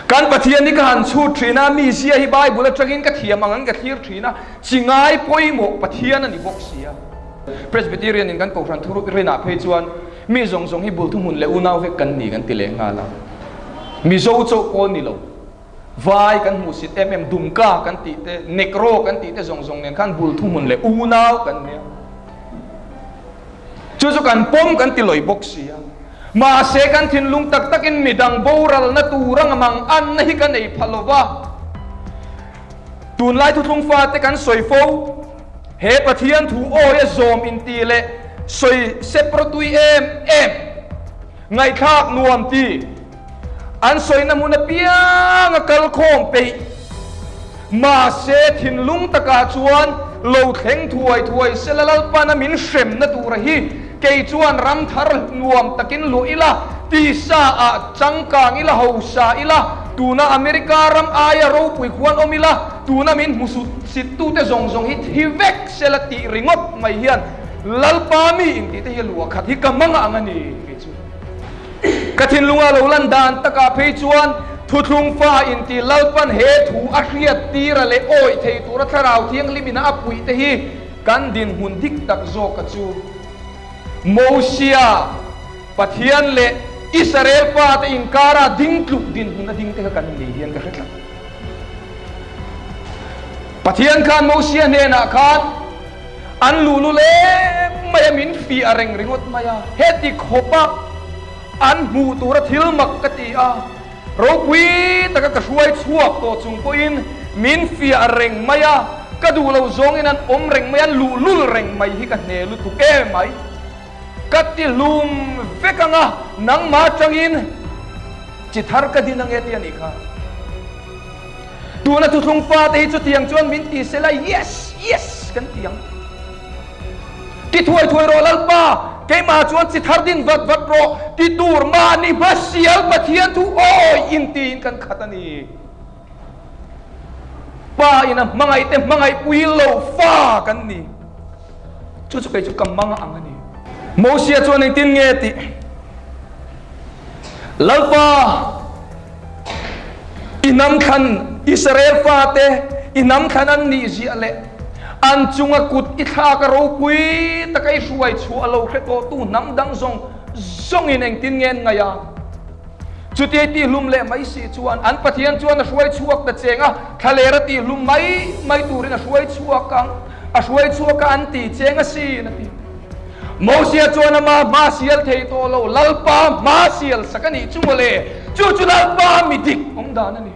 Kan Pathian hi ka han chhut thin a, mi zia hi Bible atangin ka thiam ang an ka thlir thin a, chi ngai pawimawh Pathian a ni bawk si a. Presbyterian in kan Kohhran thu rinah phei chuan mi zawng zawng hi bul thuhmun leh unau vek kan ni kan ti leh nghal a. Mizo chauh pawh ni lo, vai kan hmuhsit em em, Dumka kan tih te, Negro kan tih te zawng zawng nen khan bul thuhmun leh unau kan nia. Chu chu kan pawm kan ti lawih bawk si a. Mahse kan thinlung tak takin midang boralna tur anga mang anna hi ka nei pha lo va. Tunlai thuthlung fate kan sawi fo, he Pathian thu awi a zawm inti leh sawi seprawtui em em, ngaihthlak nuam ti, an sawina hmun apiang a kal khawm peih. Mahse thinlung takah chuan lo thleng thuai thuai sela Lalpana min hremna tura hi kei chuan ram thar nuam takin luah ila, tisa ah changkang ila, hausa ila, tuna America ram aia ropui khuan awm ila, tuna min hmu sittute zawng zawng hi thi vek sela tih ringawt mai hian Lalpa mi intih te hi luah khat hi ka hmang ang a ni kei chu. Ka thinlunga lo lan dan takah phei chuan thuthlung fa inti Lalpan he thu a hriat tira leh awih thei tura Thlarau Thianghlim ina a puih te hi kan dinhmun dik tak zawka chu Mosia, Pathian leh Israel pa te inkara ding tluk dinhmun a ding te kha kan ni hian ka hre tlat. Pathian khan Mosia hnenah khan An luhlul em mai a, min fiah reng ringawt mai a, heti khawpa an hmuh tura thil mak ka ti a, ropui taka ka hruai chhuak tawh chung pawhin min fiah reng mai a, ka duh lo zawngin an awm reng mai, an luhlul reng mai hi ka hne lutuk em mai. Ka ti hlum vek ang a, nangmah atangin chi thar ka din ange tih a nih kha. Tuna thuthlung fate hi chutiang chuan min ti sela, Yes! Yes! kan ti ang. Ti thuai thuai rawh Lalpa, keimah chuan chi thar din vat vat rawh, ti tur mahni hmasial Pathian thu awi in tiin kan khat a ni. Pa in a hmangaih te hmangaih pui lo fa kan ni. Chu chu kei chu ka mang ang a ni. Mosia chuan engtin nge tih? Lalpa! I hnam thlan Israel fate i hnam thlan an nih ziah leh an chunga kut i thlak a ropui taka i hruai chhuah lo hre tawhtu hnam dang zawng zawngin engtin nge an ngaih a? Chutia i tihhlum leh mai si chuan an Pathian chuan a hruai chhuak ta cheng a, thlaler a tihhlum mai mai turin a hruai chhuak ang, a hruai chhuak a an ti cheng asin a ti. Mosia chuan ama hma sial thei tawh lo, Lalpa hma sial sak a nih chu mawle, chu chu Lalpa mi dik awm dan a ni.